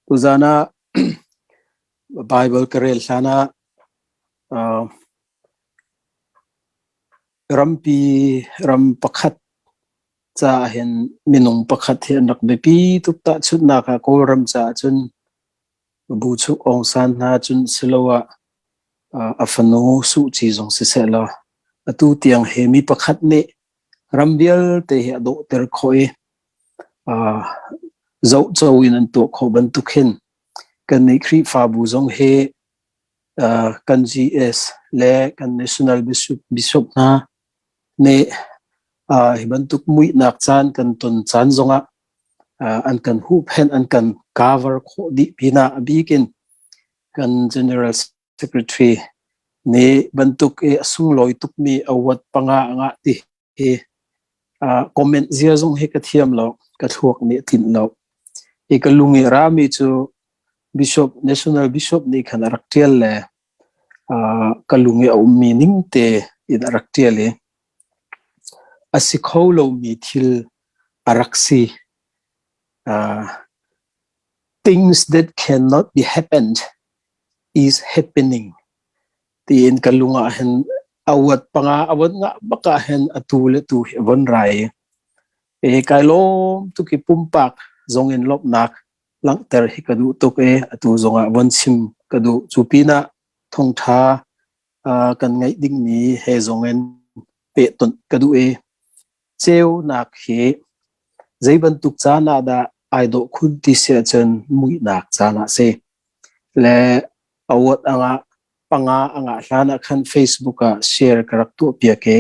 Tuzan ah Bible ka rel hlan ah uh, rampi ram pakhat caah hin minung pakhat hi an rak biapi tuk. Tahchunhnak ah Kawlram caah cun Bu Chuk Aung San hna cun siloah uh, a fanu Suh Ci zong siseh law atu tiang hi mi pakhat nih ram vialte hi a dawhter khawh i uh, zohco in an tuah khawh bantuk hin kannih Khrihfabu zong hi uh, kan GS le kan National Bishop, Bishop hna nih uh, hi bantuk muihnak caan kan ton caan zongah uh, an kan huhphenh an kan cover khawh dih pinah a bikin kan General Secretary nih bantuk i a sunglawi tukmi award panga a ngah ti hi uh, comment zia zong hi ka thiam lo, ka thluak nih a tlinh lo. I ka lung i rami cu Bishop National Bishop nih khan a rak ṭial le uh, ka lung i a ummi ning te in a rak ṭial i a si kho lomi thil a rak si. Uh, things that cannot be happened is happening tiin ka lung ah hin awat panga awat nga bak ah hin atu le tu hi von rai e kai lawm tuk i pumpak zong in lawmhnak langhter hi ka duh tuk e atu zong ah von chim ka duh. Cu pinah thawngtha kan ngaih dingmi he zong in pehtonh ka duh i ceunak hi zei bantuk caan ah dah ai dawh khun ti si ahcun muihnak caan ah si. Le awat angah panga angah hlan ah khan Facebook ah share ka rak tuah piak i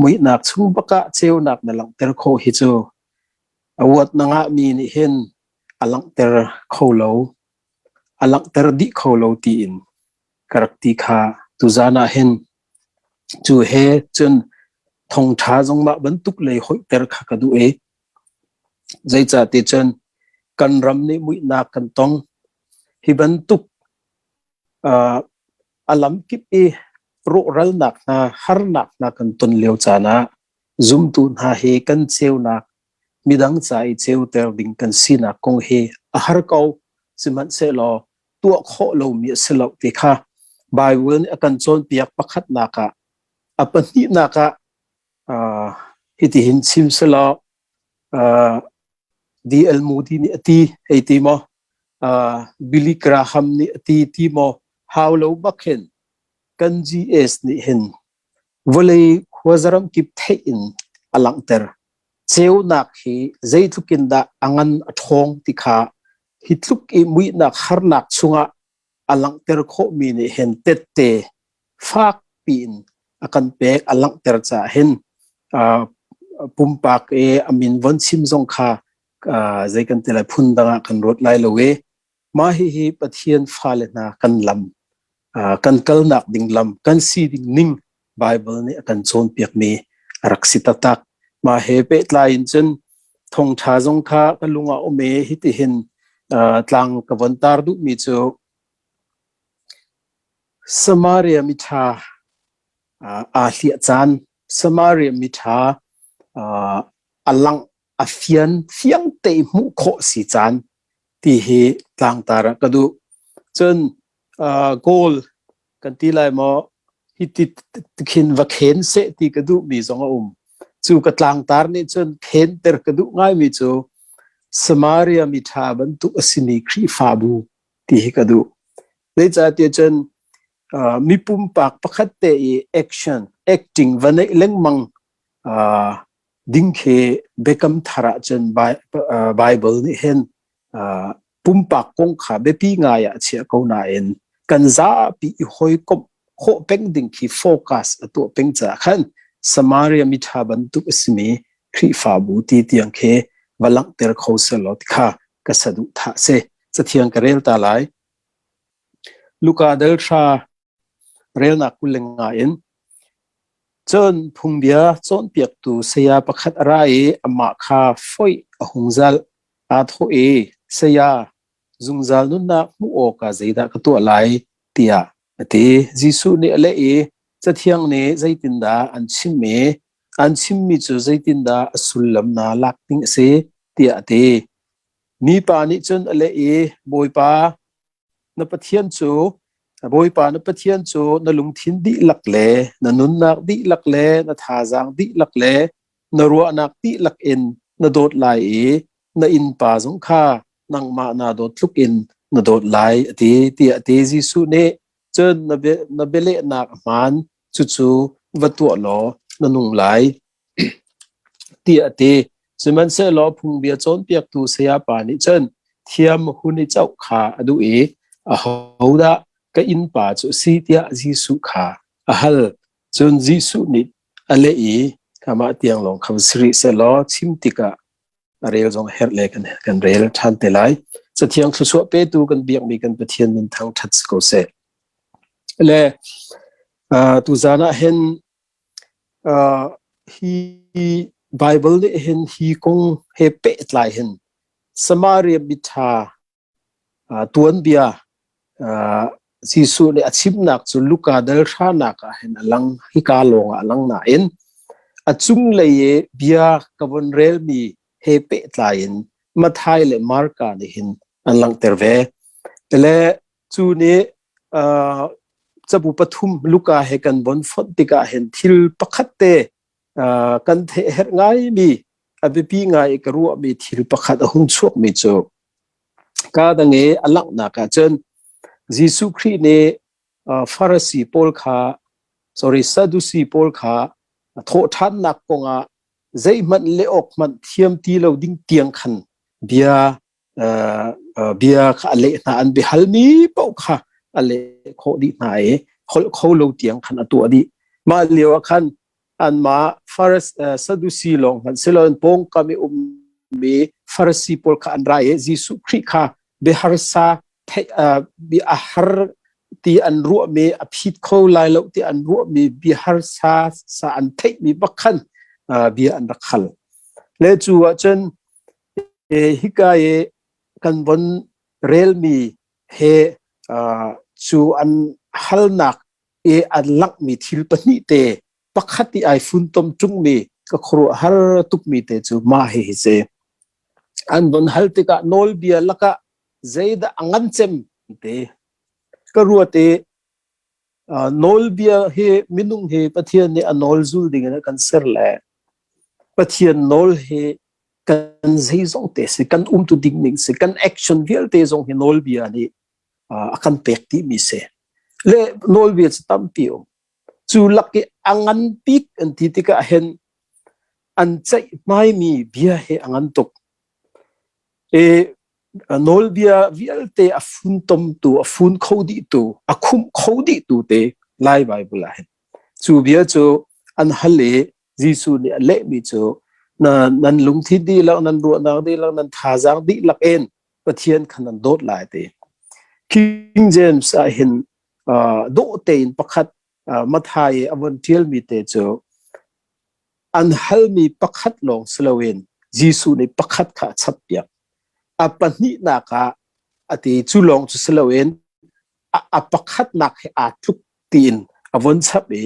muihnak chung bak ah ceunak na langhter khawh hi cu awat na ngah mi nih hin a langhter kho lo, a langhter dih kho lo tiin ka rak ti kha. Tuzan ah hin cu he cun thawngṭha zong mah bantuk lei hoihter kha ka duh i zeicahti cun kan ram nih muihnak kan tong. Hi bantuk uh, a lamkip i rawhralnak hna, harnak hna kan ton lio caan ah zumtu hna hi kan ceunak midang ca i ceuter ding kan sinak kong hi a har ko, sihmanhsehlaw tuah khawh lomi a si lo ti kha Bible nih a kan cawnpiak pakhatnak ah. A pahnihnak ah uh, hitihin chim selaw uh, D.L. Moody nih a ti hei ti maw, uh, Billy Graham nih a ti ti maw, hau lo bak hin kan GS nih hin vawlei khuazaram kip theih in a langhter. Ceunak hi zeitluk in dah a ngan a ṭhawng ti kha hi tluk i muihnak harnak chungah a langhter khawhmi nih hin tette fak piin a kan pek a langhter caah hin uh, pumpak i a min von chim zong kha uh, zei kan ti lai, phun dang ah kan ruat lai lo i mah hihi Pathian fale hna kan lam, uh, kan kalnak ding lam, kan si ding ning Bible nih a kan cawnpiakmi a rak si taktak. Mah he pehtlai in cun thawngṭha zong kha ka lung ah um i hitihin uh, tlang ka von tar duhmi cu Samaria miṭha uh, aa hliah caan, Samaria miṭha uh, a langh a fian fiang te hmuh khawh si caan ti hi tlangtar ah ka duh. Cun uh, goal kan ti lai maw, hi ti khin va khen seh ti ka duhmi zong a um. Cu ka tlangtar nih cun khenter ka duh ngaimi cu Samaria mi ṭha bantuk a simi Khrihfabu ti hi ka duh. Zeicahtiah cun uh, mi pumpak pakhat te i action acting va neih lengmang uh, ding khi Biakam Thar ah cun Bible nih hin pumpak kong kha biapi ngai ah a chiah ko nain kan zapi i hawikomh khawh peng ding khi focus a tuah peng caah khan Samaria miṭha bantuk a simi Khrihfabu ti tiang khi va langhter kho selaw ti kha ka saduhthah si. Cathiang ka rel ta lai. Luka dal hra relnak 25 in. Cun phungbia cawnpiaktu saya pakhat a ra i amah kha foih a hung zalh. Aa thawh i, "Saya, zungzal nunnak hmuh awkah zeidah ka tuah lai?" tiah a ti. Jesuh nih a leh i, "Cathiang nih zeitindah an chim i an chimmi cu zeitindah a sullam naa lak ding a si?" tiah a ti. Mipa nih cun a leh i, Bawipa, na Pathian cu Bawipa na Pathian cu na lungthin dihlak le na nunnak dihlak le na thazaang dihlak le na ruahnak dihlak in na dawt lai i na innpa zong kha nangmah naa dawt tluk in na dawt lai a ti tiah a ti. Jesuh nih cun na bia, na bialehnak a hmaan, cucu va tuah law na nung lai tiah a ti. Sihmanhsehlaw phungbia cawnpiaktu sayapa nih cun thiam hun i coh kha a duh i ahodah ka innpa cu a si tiah Jesuh kha a hal. Cun Jesuh nih a leh i amah tiang lawng kha va si rih sehlaw chim tikah a rel zong herh le kan, kan rel ṭhan te lai. Cathiang thluachuah petu kan biakmi kan Pathian min thangṭhat si ko seh. Le uh, tuzan ah hin uh, hi Bible nih hin hi kong he pehtlai hin Samaria miṭha Tuanbia Jesuh nih a chimnak cu Luka dal hranak ah hin a lang. Hika lawngah a lang nain a cunglei i bia ka von relmi he pehtlai in Matthai le Marka nih hin an langhter ve. Le cu nih cabu pathum Luka he kan von fonh tikah hin thil pakhat te kan theih herh ngaimi a biapi ngai i ka ruahmi thil pakhat a hung chuakmi cu Kaa dang i a langhnak ahcun Jesuh Khrih nih Farasi pawl kha sorry Sadusi pawl kha thawhṭhannak kongah zeihmanh leh awk hmanh thiam ti lo ding tiang khan bia bia kha a leh hna. An biahalmi paoh kha a leh khawh dih hna i holh kho lo tiang khan a tuah dih. Mah lio ah khan anmah Sadusi lawng hmanh siloin pawngkam i ummi Farasi pawl kha an ra i Jesuh Khrih kha biaharsa theih bia a har ti an ruahmi a phit kho lai lo ti an ruahmi biaharsa sa an theihmi bak khan bia an rak hal. Le cu ahcun hika i kan von relmi he cu an halnak i an langhmi thil pahnih te pakhat i ai funtom ṭungmi ka khuaruahhar tukmi te cu mah hi hi si. An von hal tikah nawlbia lakah zeidah a ngan cem ti ka ruat i nawlbia hi minung hi Pathian nih a nawl zul ding in a kan ser le Pathian nawl hi kan zeizong te si kan umtu ding ning si kan action vialte zong hi nawlbia nih a kan pek timi si. Le nawlbia cu tampi um. Cu lak i a ngan bik an ti tikah hin an ceihmaimi bia hi a ngan tuk. I nawlbia vialte a funtomtu, a fun kho dihtu, a khumh kho dihtu te Lai Bible ah hin. Cu bia cu an hal i Jesuh nih a lehmi cu na, nan lungthin dihlak, nan ruahnak dihlak, nan thazaang dihlak in Pathian kha nan dawt lai ti. King James ah hin dawh tein pakhat Matthai i a von ṭialmi te cu an halmi pakhat lawng si loin Jesuh nih pakhat kha a chappiak. A pahnihnak ah a ti cu lawng cu si loin a pakhatnak he aa tluk tiin a von chap i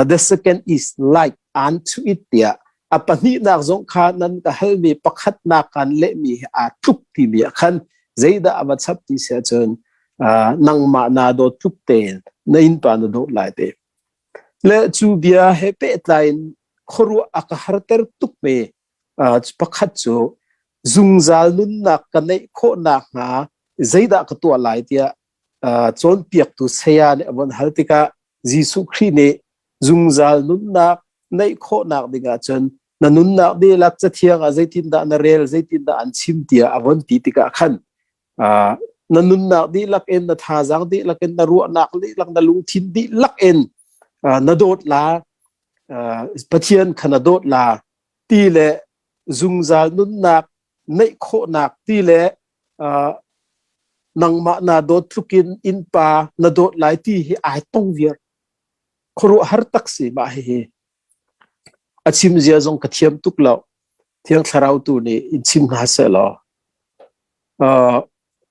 The second is like unto it tiah a pahnihnak zong kha nan ka halmi pakhatnak kan lehmi he aa tluk timi ah khan zeidah a va chap ti si ahcun nangmah naa dawt tluk tein na innpa na dawt lai te. Le cu bia he pehtlai in khuaruah a ka harter tukmi pakhat cu zungzal nunnak ka neih khawh nakhnga zeidah ka tuah lai tiah cawnpiaktu saya nih a von hal tikah Jesuh Khrih nih zungzal nunnak neih khawhnak dingah cun na nunnak dihlak cathiang ah zeitindah na rel zeitindah an chim tiah a von ti tikah khan na nunnak dihlak in na thazaang dihlak in na ruahnak dihlak na lungthin dihlak in na dawt la Pathian kha na dawt la ti le zungzal nunnak neih khawhnak ti le nangmah naa dawt tlukin innpa na dawt lai ti hi ai tong viar. Khuaruahhar tak si mah hihi. A chim zia zong ka thiam tuk lo. Thiang Thlarau tu nih in chim hna seh law.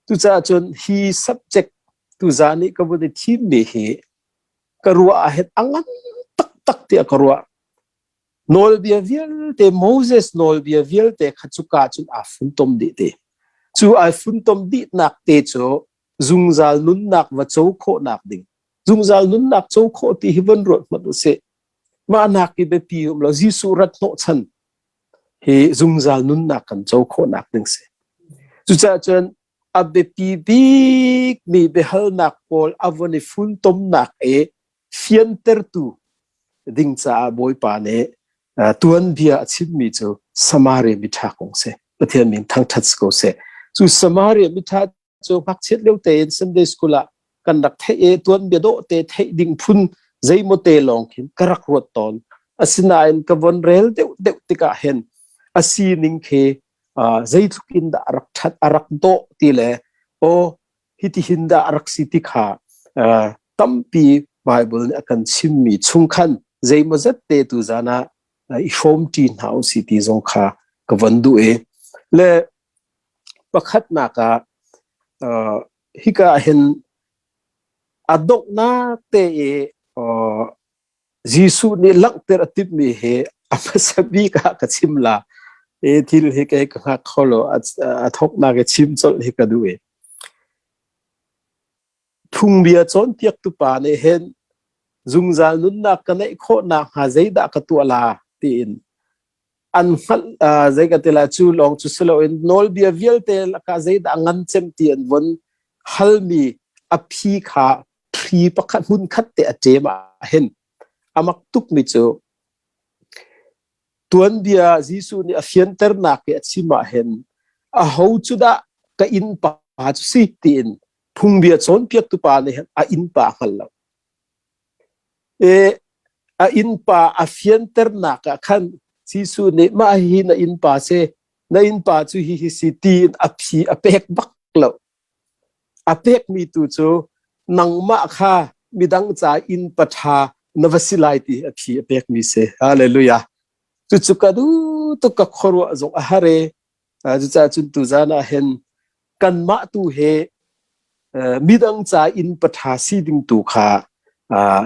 Cucaah cun hi subject tuzaan i ka vun i thimmi hi ka ruah ah hin a ngan taktak tiah ka ruah. Nawlbia vialte Moses nawlbia vialte kha cuka cun aa funtom dih ti. Cu ai funtom dihnak te cu zungzal nunnak va co khawhnak ding. Zungzal nunnak co khawh ti hi von ruat hmanh usih. Mah nak i biapi um lo Jesuh rat hnawhchan hi zungzal nunnak kan co khawhnak ding si. Cucaah cun a biapi bikmi biahalnak pawl a von i funtomnak i fiantertu ding caah Bawipa nih tuanbia a chimmi cu Samaria miṭha kong si. Pathian min thangṭhat si ko seh. Cu Samaria miṭha cu ngakchiat lio tein Sunday school ah kan rak theih i tuanbia dawh te theih ding phun zeimaw te lawng khin ka rak ruat tawn. Asinain ka von rel deuh deuh tikah hin a sining khi zeitluk in dah a rak ṭhat a rak dawh ti le aw hitihin dah a rak si ti kha tampi Bible nih a kan chimmi chung khan zeimawzat te tu zan ah i hrawmṭi hna u si ti zong kha ka von duh i le pakhatnak ah hika ah hin a donghnak te i Jesuh nih langhter a timhmi hi a hmasa bik ah ka chim la. I thil hi kei ka hngak kho lo. A thawknak i chim colh hi ka duh i. Phungbia cawnpiaktu pa nih hin zungzal nunnak ka neih khawh nakhnga zeidah ka tuah la tiin an hngalh zei ka ti lai cu lawng cu si loin nawlbia vialte lakah zeidah ngan cem ti an von halmi a phi kha thli pakhat hmun khat te a ṭem ah hin a mak tukmi cu tuanbia Jesuh nih a fianternak i a chim ah hin aho cu dah ka innpa cu si tiin phungbia cawnpiaktu pa nih hin a innpa a hngal lo. E, a innpa a fianternak ah khan Jesuh nih mah hi na innpa si na innpa cu hi hi si tiin a phi a pek bak lo. A pekmi tu cu nangmah kha midang ca innpa ṭha na va si lai ti a phi a pekmi si. Hallelujah. Cucu ka duh tuk ka khuaruah zong a har i cucaah cun tuzan ah hin kanmah tu he midang ca innpa ṭha si ding tu kha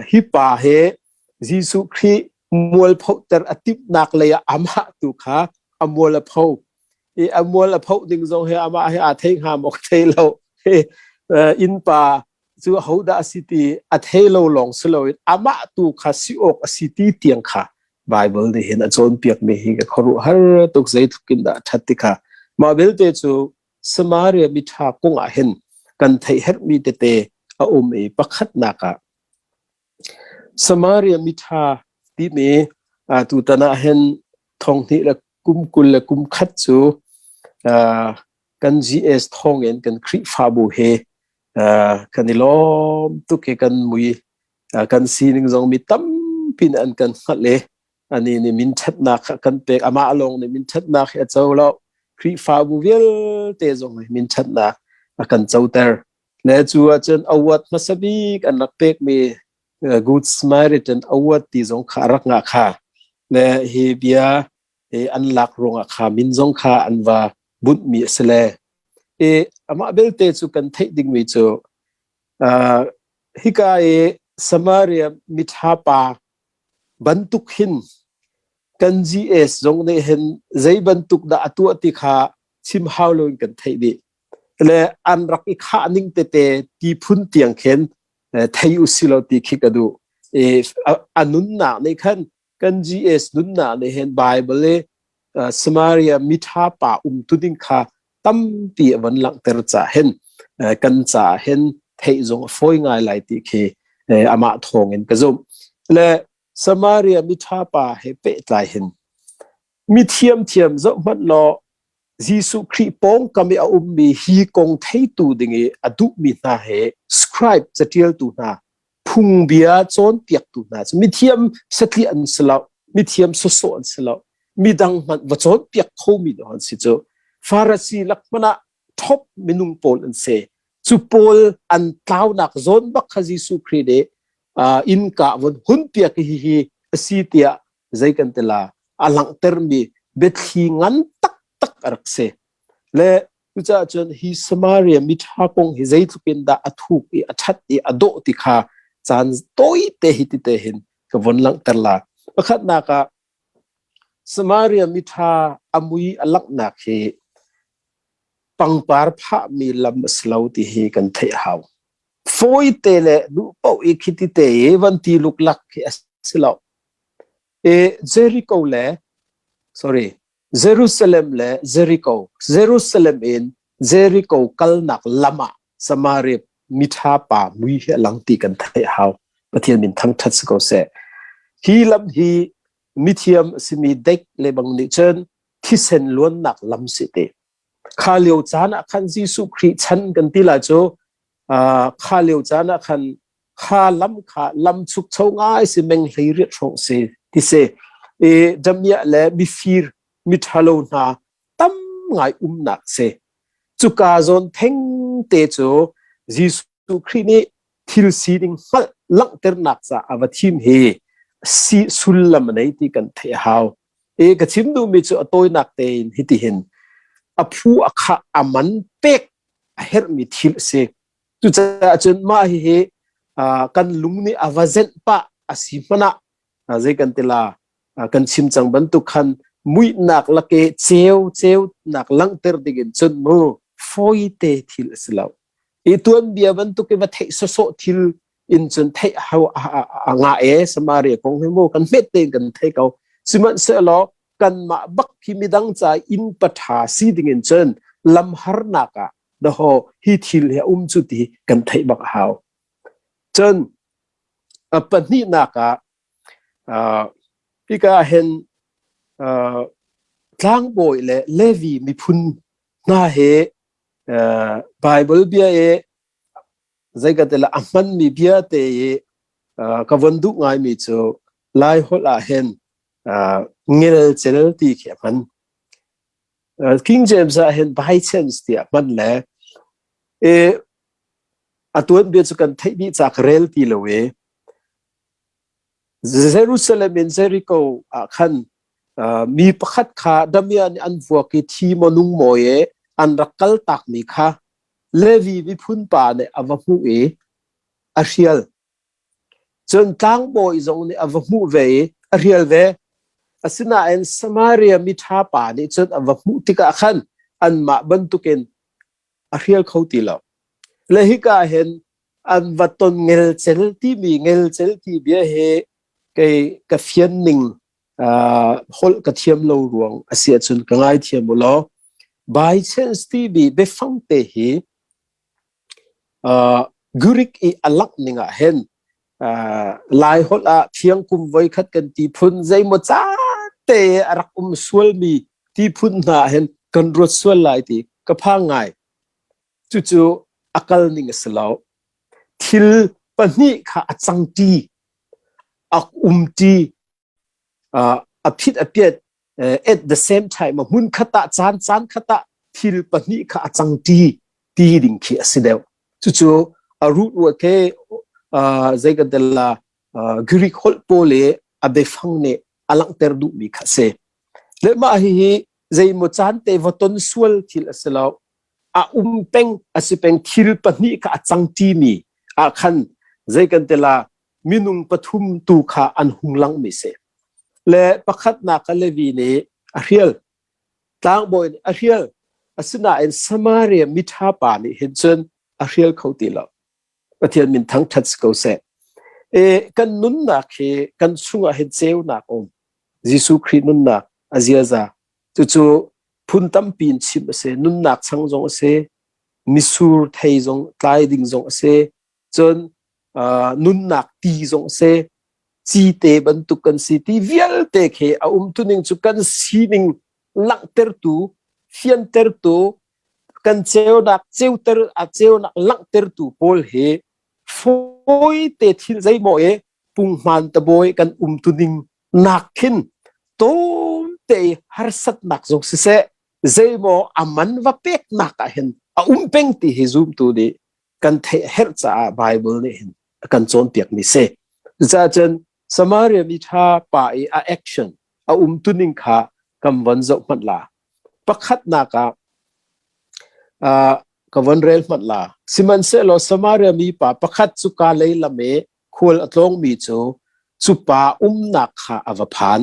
hi pa he Jesuh Khrih mualphoter a timhnak lei ah amah tu kha a mual a pho. I a mual a phoh ding zong hi amah hi aa thei hnga maw ka thei lo. Innpa cu hodah a si ti a thei lo lawng si loin amah tu kha si awk a si ti tiang kha Bible nih hin a cawnpiakmi hi ka khuaruahhar tuk zeitluk in dah a ṭhat ti kha. Mah belte cu Samaria miṭha kong ah hin kan theih herhmi tete a um i pakhatnak ah Samaria miṭha timi tutan ah hin thonghnih le kum 20 le kum khat cu kan GS thawngin kan Khrihfabu he kan i lawm tuk i kan mui kan sining zong mi tampi nih an kan hngalh i anih nih min ṭhatnak kha kan pek amah lawng nih min ṭhatnak hi a co lo Khrihfabu vialte zong nih min ṭhatnak a kan coter Le cu ahcun award hmasa bik an rak pekmi Good Samaritan Award ti zong kha a rak ngah kha. Le hi bia hi an lak ruangah kha min zong kha an va bunhmi a si le. I amah belte cu kan theih dingmi cu uh, hika i Samaria miṭha pa bantuk hin kan GS zong nih hin zei bantuk dah a tuah ti kha chim hau loin kan theih dih. Le an rak i khah ning tete ti phun tiang khin thei u si lo ti khi ka duh. A nunnak nih khan kan GS nunnak nih hin Bible i Samaria mitha pa um tu ding kha tampi a von langhter ca hin kan ca hin theih zong a fawi ngai lai ti khi amah thawng in ka zumh. Le Samaria mitha pa he pehtlai hin mi thiamthiam zoh hmanh law Jesuh Khrih pawngkam i a ummi hi kong theitu ding i a duhmi hna he scribe caṭialtu hna phungbia cawnpiaktu hna cu mithiam satliah an si lo mithiam sawsawh an si lo midang hmanh va cawnpiak khomi lawng an si cu Farasi lak hmanh ah top minung pawl an si cu pawl an tlaunak zawn bak kha Jesuh Khrih nih innka von hunpiak hi hi a si tiah zei kan ti la a langhtermi biathli ngan taktak a rak si. Le cucaah cun hi Samaria miṭha kong hi zeitluk in dah a thuk i a ṭhat i a dawh ti kha caan tawite hi tite hin ka von langhter la. Pakhatnak ah Samaria miṭha a mui a langhnak hi. pangpar phahmi lam a si lo ti hi kan theih a hau. Fawite le duh paoh i khiti te i van ti luklak khi a si lo. E Jericho le sorry Jerusalem le Jericho Jerusalem in Jericho kalnak lam ah Samaria miṭha pa mui hi a lang ti kan theih a hau. Pathian min thangṭhat si ko seh. Hi lam hi mithiam a simi dek le bang nih cun thisen luannak lam si te. Kha lio caan ah khan Jesuh Khrih chan kan ti lai cu kha lio caan ah khan kha lam kha lam chukcho ngai si meng hlei riat hrawng si ti si. I damiah le mifir miṭhalo hna tam ngai umnak si. Cuka zawn theng te cu Jesuh Khrih nih thil sining hngalh langhternak caah a va thim hi si sullam a nei ti kan theih a hau. I ka chim duhmi cu a tawinak tein hitihin a phu a khah a man pek a herhmi thil a si. Cucaah cun mah hihi kan lung nih a va zenh pah a si hmanh ah zei kan ti la kan chim cang bantuk khan muihnak lake ceu ceunak langhter dingin cun mu fawite thil a si lo. I tuanbia bantuk i va theih sawsawh thil in cun theih hau a ngah e Samaria kong hi mu kan hmet tein kan thei ko. Sihmanhsehlaw kanmah bak hi midang ca inn paṭha si dingin cun lam harnak ah dahaw hi thil hi a um cu ti kan theih bak a hau. Cun a pahnihnak ah hika ah hin tlangbawi le Levi miphun hna he Bible bia i zeikatila a hmanmi bia te i ka von duh ngaimi cu Lai holh ah hin ngelcel ti khi a hman. King James ah hin by chance ti a hman le i a tuanbia cu kan theih dih ca ka rel ti lo i Jerusalem in Jericho ah khan mi pakhat kha damiah nih an vuak i thi maw nung maw i an rak kaltakmi kha Levi miphun pa nih a va hmuh i a hrial. Cun tlangbawi zong nih a va hmuh ve i a hrial ve. Asinain Samaria miṭha pa nih cun a va hmuh tikah khan anmah bantukin a hrial kho ti lo. Le hika hin an va ton ngelcel timi ngelcel ti bia hi kei ka fian ning holh ka thiam lo ruang a si ahcun ka ngaithiam u law by chance timi biafang te hi Greek i a langh ning ah hin Lai holh ah thiang kum voi khat kan ti phun zeimaw caan te a rak um sualmi ti phun hna ah hin kan ruat sual lai ti ka phang ngai. Cucu a kal ning a si lo. Thil pahnih kha a cangṭi, a umṭi, a phit a piat at the same time hmun khat ah caan caan khat ah thil pahnih kha a cangṭi ti ding khi a si deuh. Cucu a root word ke zei kan tel Greek holh pawl i a biafang nih a langhter duhmi kha a si. Le mah hihi zeimaw caan te va ton sual thil a si lo. A um peng a si peng thil pahnih kha a cangṭimi ah khan zei kan ti la minung pathum tu kha an hung langmi si. Le pakhatnak a Levi nih a hrial. Tlangbawi nih a hrial. Asinain Samaria miṭha pa nih hin cun a hrial kho ti lo. Pathian min thangṭhat si ko seh. E, kan nunnak hi kan chungah hin ceunak um. Jesuh Khrih nunnak a ziaza. Cucu phun tampi in chim a si. Nunnak chang zong a si. Misur thei zong tlai ding zong a si. Cun nunnak ti zong a si. Cite bantuk kan si ti vialte khi a umtuning cu kan sining langhtertu, fiantertu, kan ceunak ceuter a ceunak langhtertu pawl hi fawite thil zeimaw i punghman tabawi kan umtuning nak khin tlawmte i harsatnak zong siseh zeimaw a man va peknak ah hin a um peng ti hi zumtu nih kan theih herh caah Bible nih hin a kan cawnpiakmi si. Cucaah cun Samaria mi ṭha pa i a action a umtuning kha kan von zoh hmanh la. Pakhatnak ah uh, ka von rel hmanh la. Sihmanhsehlaw Samaria mi pa pakhat cu ka lei lam i khual a tlawngmi cu cu pa umnak kha a va phan.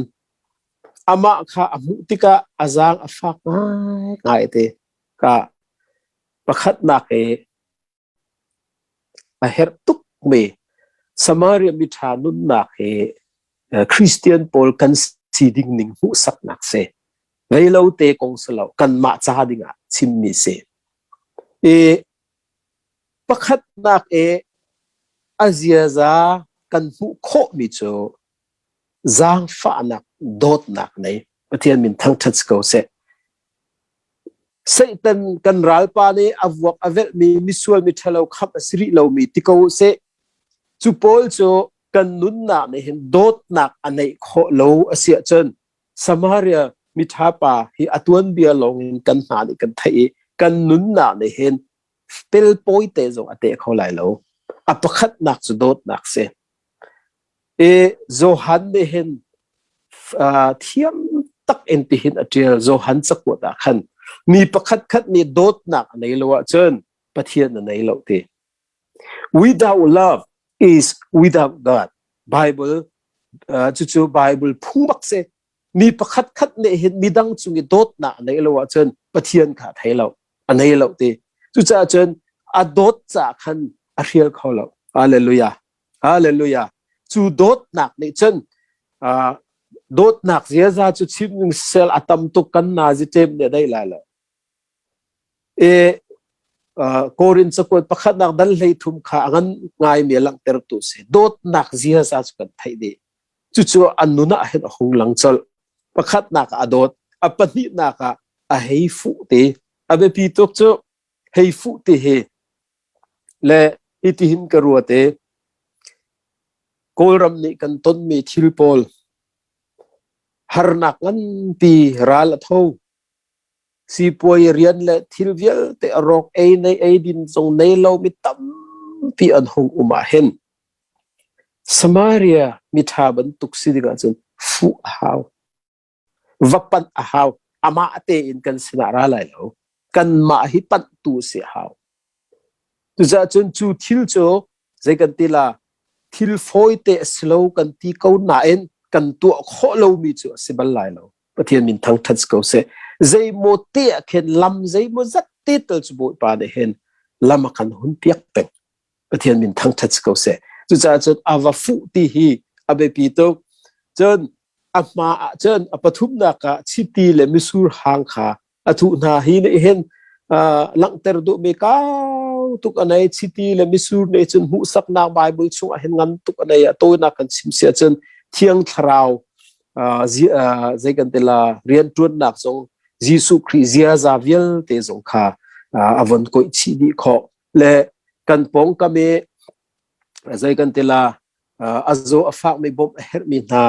Amah kha a hmuh tikah a zaang a fak ngaingai te. Ka. Pakhatnak i a herh tukmi Samaria miṭha nunnak hi Christian pawl kan si ding ning hmuhsaknak si. Reilote kong si lo, kanmah ca dingah chimmi si. I pakhatnak i a ziaza kan hmuh khawhmi cu zaangfahnak dawtnak nei Pathian min thangṭhat si ko seh. Satan kan ralpa nih a vuak a velhmi misual miṭhalo khamh a si rih lomi ti ko seh. Cu pawl cu kan nunnak nih hin dawtnak a neih khawh lo a si ahcun Samaria miṭha pa hi a tuanbia lawngin kan hna nih kan theih i kan nunnak nih hin pelpawi te zong a teh kho lai lo. A pakhatnak cu dawtnak si. I Johan nih hin thiam tak in tihin a ṭial. Johan cakuat ah khan mi pakhatkhat nih dawtnak a nei lo ahcun Pathian a nei lo ti. Without love is without God. Bible cucu Bible phung bak si. Mi pakhatkhat nih hin midang cung i dawtnak a neih lo ahcun Pathian kha a thei lo, a nei lo ti. Cucaah cun a dawt caah khan a hrial kho lo. Hallelujah. Hallelujah. Cu dawtnak nih cun dawtnak ziaza cu chim ning sel a tam tuk kan nazi ṭem nih a daih lai lo. E Korin cakuat pakhatnak dal 13 kha a ngan ngaimi a langhtertu si. Dawtnak ziaza cu kan theih dih. Cucu an nun ah hin a hung lang colh. Pakhatnak ah a dawt, a pahnihnak ah a hei fuh te. A biapi tuk cu hei fuh ti hi le hitihin ka ruat i Kawlram nih kan tonmi thil pawl harnak nganpi ral a tho. Sipuai rian le thil vialte a rawk ei nei ei din zong nei lomi tampi an hung um ah hin Samaria miṭha bantuk si ding ahcun fuh a hau. Va panh a hau. Amah tein kan sinah ra lai lo. Kanmah hi panh tu si a hau. Cucaah cun cu thil cu zei kan ti la thil fawite a si lo kan ti ko nain kan tuah khawh lomi cu a si bal lai lo. Pathian min thangṭhat si ko seh. Zeimaw te ah khin lam zeimaw zat te tal cu Bawipa nih hin lam a kan hun piak peng. Pathian min thangṭhat si ko seh. Cucaah cun a va fuh ti hi a biapi tuk. Cun a hma ah cun a pathumnak ah chiti le misur hang kha a thuh hna hi nih hin langhter duhmi kau tuk a nei chiti le misur nih cun hmuhsaknak Bible chungah hin ngan tuk a nei a tawinak kan chim si ahcun Thiang Thlarau zei kan ti la rianṭuannak zong Jesuh Khrih ziaza vialte zong kha a von koih chih dih khawh le kan pawngkam i zei kan ti la a zaw a fakmi bawmh a herhmi hna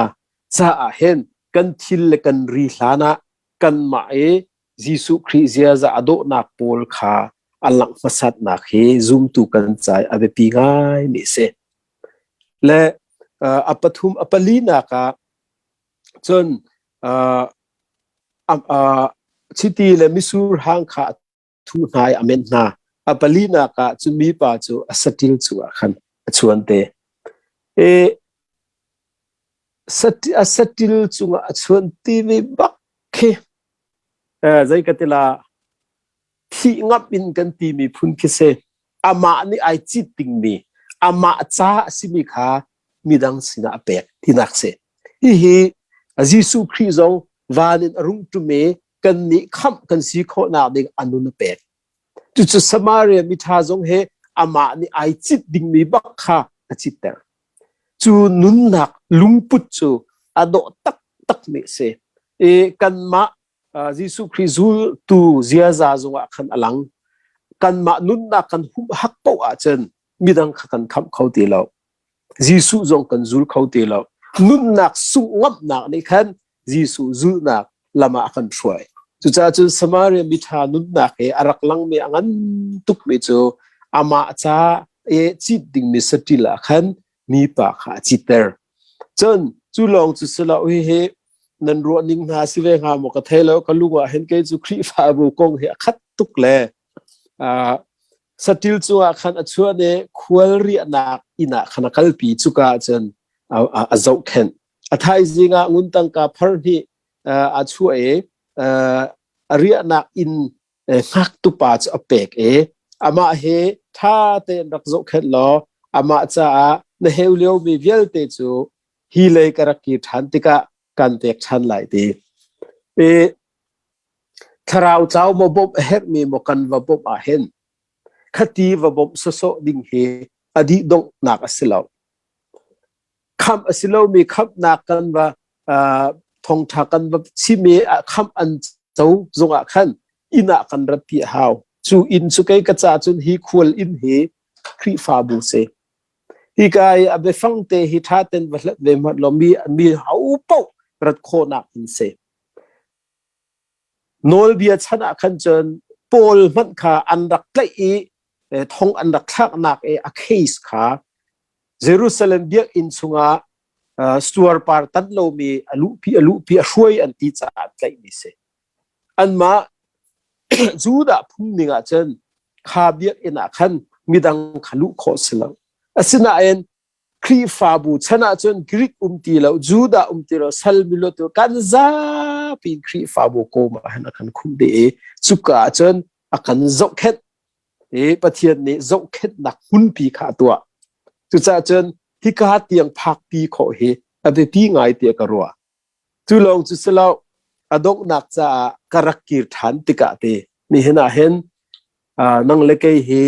caah hin kan thil le kan ri hlan ah kanmah i Jesuh Khrih ziaza a dawhnak pawl kha a langh hmasatnak hi zumtu kan cai a biapi ngaimi a si. Le a pathum a palinak ah cun chiti le misur hang kha a thu hna i a menh hna. A palinak ah cun mipa cu a saṭil cungah khan a chuan te. E, a saṭil cungah a chuan timi bak khi zei ka ti la thih ngamh in kan timi phun khi si. Amah nih ai cit dingmi, amah ca a simi kha midang sinah a pek tinak si. Hihi Jesuh Khrih zong van in a rung ṭum i kannih khamh kan si khawhnak ding a nun a pek. Cucu Samaria miṭha zong he amah nih ai cit dingmi bak kha a citter. Cu nunnak lungput cu a dawh taktakmi a si. I kanmah Jesuh Khrih zultu ziaza zongah khan a lang. Kanmah nunnak kan humhak paoh ahcun midang kha kan khamh kho ti lo. Jesuh zong kan zul kho ti lo. Nunnak sungh ngamhnak nih khan Jesuh zulhnak lam ah a kan hruai. Cucaah cun Samaria miṭha nunnak he a rak langmi a ngan tukmi cu amah ca i cit dingmi saṭil ah khan mipa kha a citter. Cun cu lawng cu si lo hihi nan ruah ning hna si ve hnga maw ka thei lo ka lung ah hin kei cu Khrihfabu kong hi a khat tuk le saṭil cungah khan a chuan i khual riahnak inn ah khan a kalpi cuka ah cun a zohkhenh. A thaizing ah ngun tangka phar hnih a chuah i a riahnak inn Ngaktu pa cu a pek i amah hi ṭha tein rak zohkhenh law amah caah na heu liomi vialte cu hi lei ka rak kir ṭhan tikah kan pek ṭhan lai ti. I thlarau tlau maw bawmh a herhmi maw kan va bawmh ah hin khati va bawmh sawsawh ding hi a dih donghnak a si lo. Khamh a si lomi khamhnak kan va thawngṭha kan va chim i khamh an co zungah khan inn ah kan ratpi a hau. Cu inn cu kei ka ca cun hi khual inn hi Khrihfabu si. Hika i a biafang te hi ṭha ten va hlat ve hmanh law mi mi ho paoh rat khawhnak inn si. Nawlbia chan ah khan cun Paul hmanh kha an rak tlaih i thong an rak thlaknak i a case kha Jerusalem biakinn chungah suarpar tan lomi a luhpi a luhpi a hruai an ti caah an tlaihmi si. Anmah Judah phung ning ah cun kha biakinn ah khan midang kha luh khawh si lo. Asinain Khrihfabu chan ahcun Greek um ti lo, Judah um ti lo, sal miluat kan zapi in Khrihfabu kawm ah hin a kan khumh dih i cuka ah cun a kan zohkhenh i Pathian nih zohkhenhnak hmunpi kha a tuah. Cucaah cun hika tiang phakpi khawh hi a biapi ngai tiah ka ruah. Cu lawng cu si lo, a donghnak caah ka rak kir ṭhan tikah te nihin ah hin nang le kei hi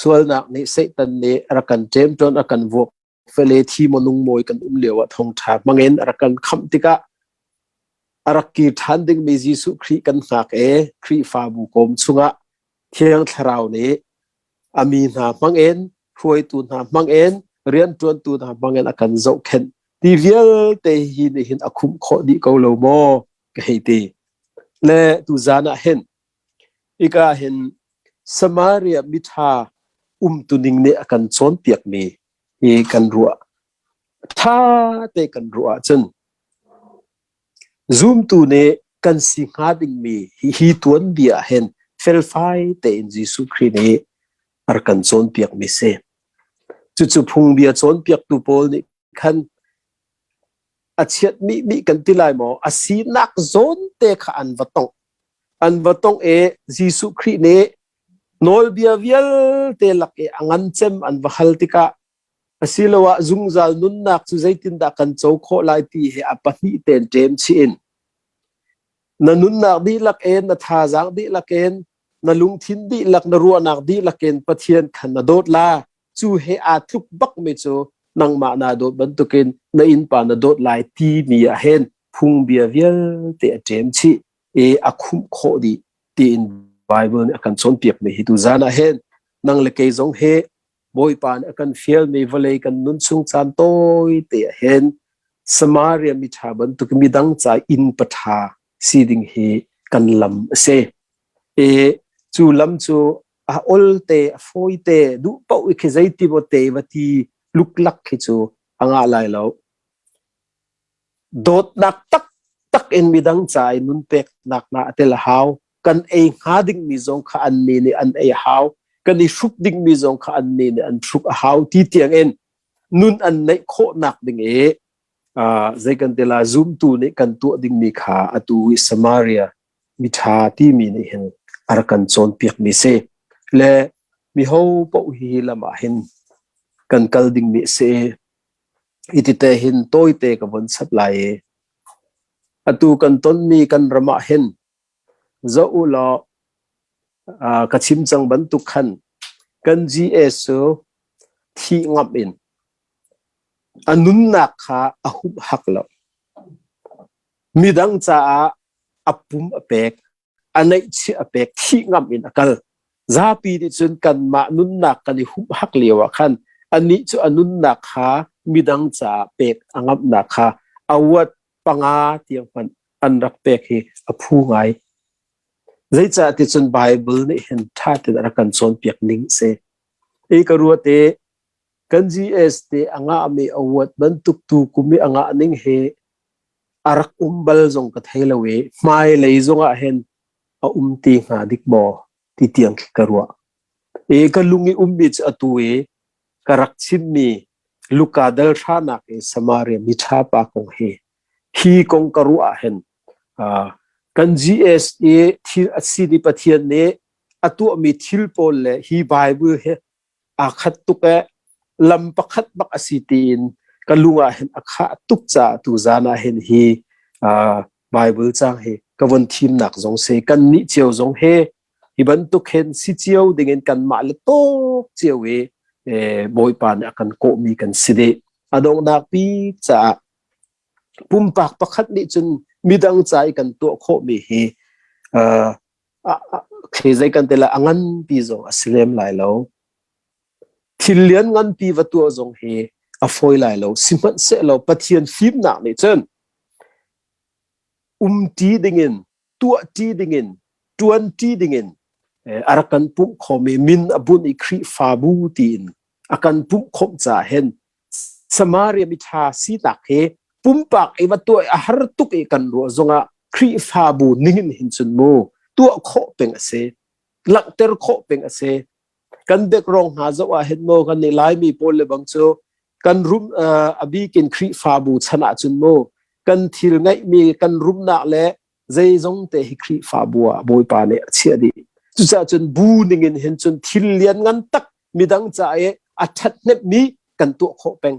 Sualnak nih Satan nih a rak kan ṭemṭawn, a kan vuak fele thi maw nung mawi kan um lio ah thawngṭha hmangin a rak kan khamh tikah a rak kir ṭhan dingmi Jesuh Khrih kan hngak i Khrihfabu kawm chungah Thiang Thlarau nih a mi hna hmangin hruaitu hna hmangin rianṭuantu hna hmangin a kan zohkhenh ti vialte hi nih hin a khumh khawh dih ko lo maw ka hei ti. Le tuzan ah hin Hika hin Samaria miṭha umtuning nih a kan cawnpiakmi hi kan ruah. Ṭha te kan ruah ahcun zumtu nih kan si hnga dingmi hi tuanbia ah hin felfai tein Jesuh Khrih nih a rak kan cawnpiakmi si. Cucu phungbia cawnpiaktu pawl nih khan a chiat mih mih kan ti lai maw a sinak zawn te kha an va tongh an va tongh i Jesuh Khrih nih nawlbia vialte lak i a ngan cem an va hal tikah asiloah zungzal nunnak cu zeitindah kan co khawh lai ti he a pahnih tein ṭem chih in na nunnak dihlak in na thazaang dihlak in na lungthin dihlak na ruahnak dihlak in Pathian khan na dawt la cu he aa tluk bakmi cu nangmah naa dawt bantukin na innpa na dawt lai timi ah hin phungbia vialte a ṭem chih i a khumh khawh dih tiin Bible nih a kan cawnpiakmi hi tuzan ah hin nang le kei zong hi Bawipa nih a kan fialmi vawlei kan nun chung caan tawi te ah hin Samaria miṭha bantuk midang ca inn paṭha si ding hi kan lam a si. I cu lam cu a ol te a fawi te duh paoh i khi zeiti maw te va ti luklak khi cu a ngah lai lo. Dawtnak taktak in midang ca i nun peknak hna a tel a hau. Kan ei hnga dingmi zong kha an nih nih an ei a hau. Kan i hruk dingmi zong kha an nih nih an hruk a hau ti tiang in nun an neih khawhnak ding i zei kan ti la zumtu nih kan tuah dingmi kha atu i Samaria miṭha timi nih hin a rak kan cawnpiakmi si. Le miho paoh hi lam ah hin kan kal dingmi a si i hi tite hin tawite ka von chap lai i atu kan tonmi kan ram ah hin zoh u law ka chim cang bantuk khan kan GS cu thih ngamh in a nunnak kha a humhak lo. Midang caah a pum a pek, a neihchiah a pek, thih ngam in a kal. Zapi nih cun kanmah nunnak kan i humhak lio ah khan anih cu a nunnak kha midang caah pek a ngamhnak kha award panga tiang hmanh an rak pek hi a phu ngai. Zeicah ti cun Bible nih hin ṭha tein a rak kan cawnpiak ning a si. I ka ruat i kan GS te a ngahmi award bantuk tu kum i a ngah ning hi a rak um bal zong ka thei lo i hmailei zongah hin a um ti hnga dik maw ti tiang khi ka ruah. I ka lung i ummi cu atu i ka rak chimmi Luka dal hranak i Samaria miṭha pa kong hi hi kong ka ruah ah hin. Kan GS i thil a si ni Pathian nih a tuahmi thil pawl le hi Bible hi aa khat tuk ee, lam pakhat bak a si tiin ka lung ah hin a khah tuk caah tuzaan ah hin hi Bible cang hi ka von thimnak zong si kan nih cio zong he hi bantuk hin si cio dingin kanmah le tawk cio i Bawipa nih a kan kawhmi kan si dih. A donghnak bik caah pumpak pakhat nih cun midang ca i kan tuah khawhmi hi khi zei kan ti lai a nganpi zong a si lem lai lo. Thil lian nganpi va tuah zong hi a fawi lai lo. Sihmanhsehlaw Pathian fimnak nih cun umṭi dingin, tuahṭi dingin, ṭuanṭi dingin a rak kan pumh khawmi min a bunh i Khrihfabu tiin a kan pumh khawmh caah hin Samaria miṭha sinak hi pumpak i va tuah a har tuk i kan ruah zongah Khrihfabu ningin hin cun mu tuah khawh peng a si, langhter khawh peng a si. Kan background hna zoh ah hin mu kan nih Laimi pawl le bang cu kan rum a bikin Khrihfabu chan ah cun mu kan thil ngeihmi kan rumnak le zeizong te hi Khrihfabu ah Bawipa nih a chiah dih. Cucaah cun bu ningin hin cun thil lian ngan tak midang ca i a ṭhathnemmi kan tuah khawh peng.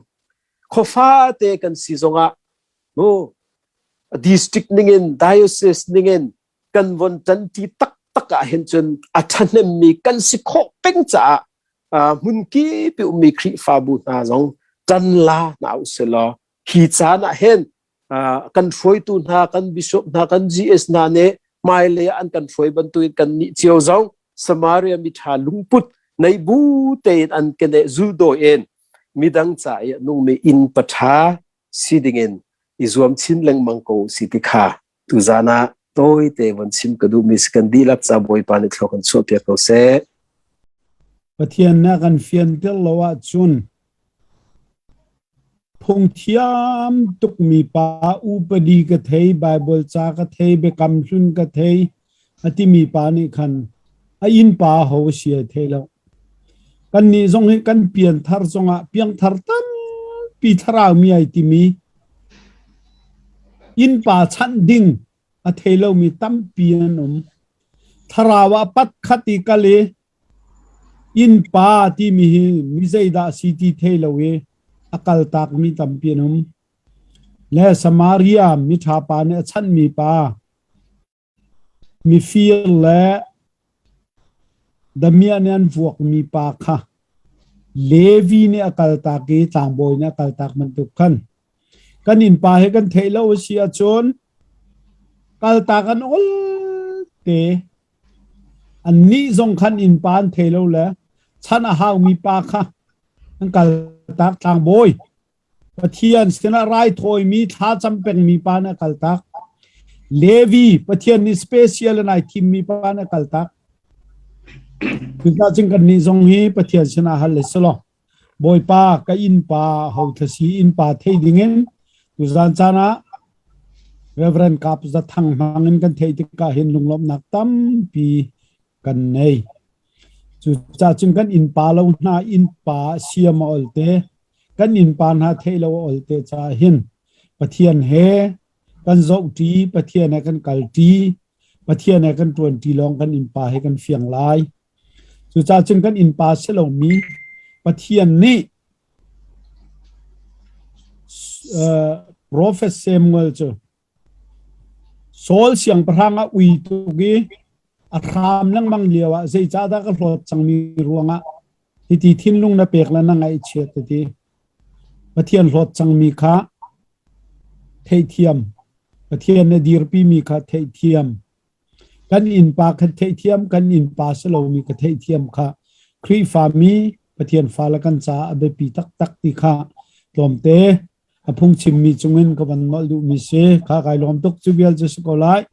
Khuafa te kan si zongah mu district ningin diocese ningin kan von ṭanṭi taktak ah hin cun a ṭhahnemmi kan si khawh peng caah hmun kip i ummi Khrihfabu hna zong ṭan la hna usilaw hi caan ah hin kan hruaitu hna, kan bishop hna, kan GS hna nih hmailei ah an kan hruai bantukin kan nih cio zong Samaria miṭha lungput nei bu tein an keneh zuldawi in midang ca i a nungmi inn paṭha si dingin i zuam chin lengmang ko si ti kha tuzaan ah tawite von chim ka duhmi si kan dihlak ca Bawipa nih thlua kan chuahpiak ko seh. Pathian nih a kan fianter lo ahcun Phungthiam tukmi pa upadi ka thei, Baibal ca ka thei, biakam hlun ka thei a timi pa nih khan a innpa aho a si ai thei lo. Kannih zong hi kan pianthar zongah piangthar tampi thlarau mi ai timi innpa chanh ding a thei lomi tampi an um. Thlarau ah pat khat i kal i Innpa timi hi mi zeidah a si ti thei lo i a kaltakmi tampi an um. Le Samaria miṭha pa nih a chanhmi pa, mifir le damiah nih an vuakmi pa kha Levi nih a kaltak i tlangbawi nih a kaltak bantuk khan kan innpa he kan theih lo a si ahcun kaltak an ol te. Annih zong khan innpa an thei lo le chan a haumi pa kha an kaltak. Tlangbawi Pathian sinah raithawimi thlacam pengmi pa nih a kaltak. Levi Pathian nih special in ai thimmi pa nih a kaltak. Cucaah cun kannih zong hi Pathian sinah hal le si law Bawipa ka innpa ho thasi innpa thei dingin tuzan caan ah Reverend Kap Za Thang hmang in kan theih tikah hin lunglawmhnak tampi kan nei. Cucaah cun kan innpa lo hna innpa siam a ol te, kan innpa hna theih lo a ol te caah hin Pathian he kan zohṭi, Pathian he kan kalṭi, Pathian he kan ṭuanṭi lawng kan innpa he kan fiang lai. Cucaah cun kan innpa si lomi Pathian nih Profet Samuel cu Saul siangpahrang a ui tuk i a hram lengmang lioah zeicahdah ka hlawt cangmi ruangah hiti thinlung na pek le na ngaihchiat a ti. Pathian hlawt cangmi kha theihthiam, Pathian na dirpimi kha theihthiam, Kan innpa kha theihthiam, kan innpa si lomi ka theihthiam kha Khrihfami Pathian fale kan caah a biapi taktak ti kha tlawmte a phungchimmi cungin ka van nolh duhmi si. Kha kai lawm tuk. Cu vial cu si ko lai.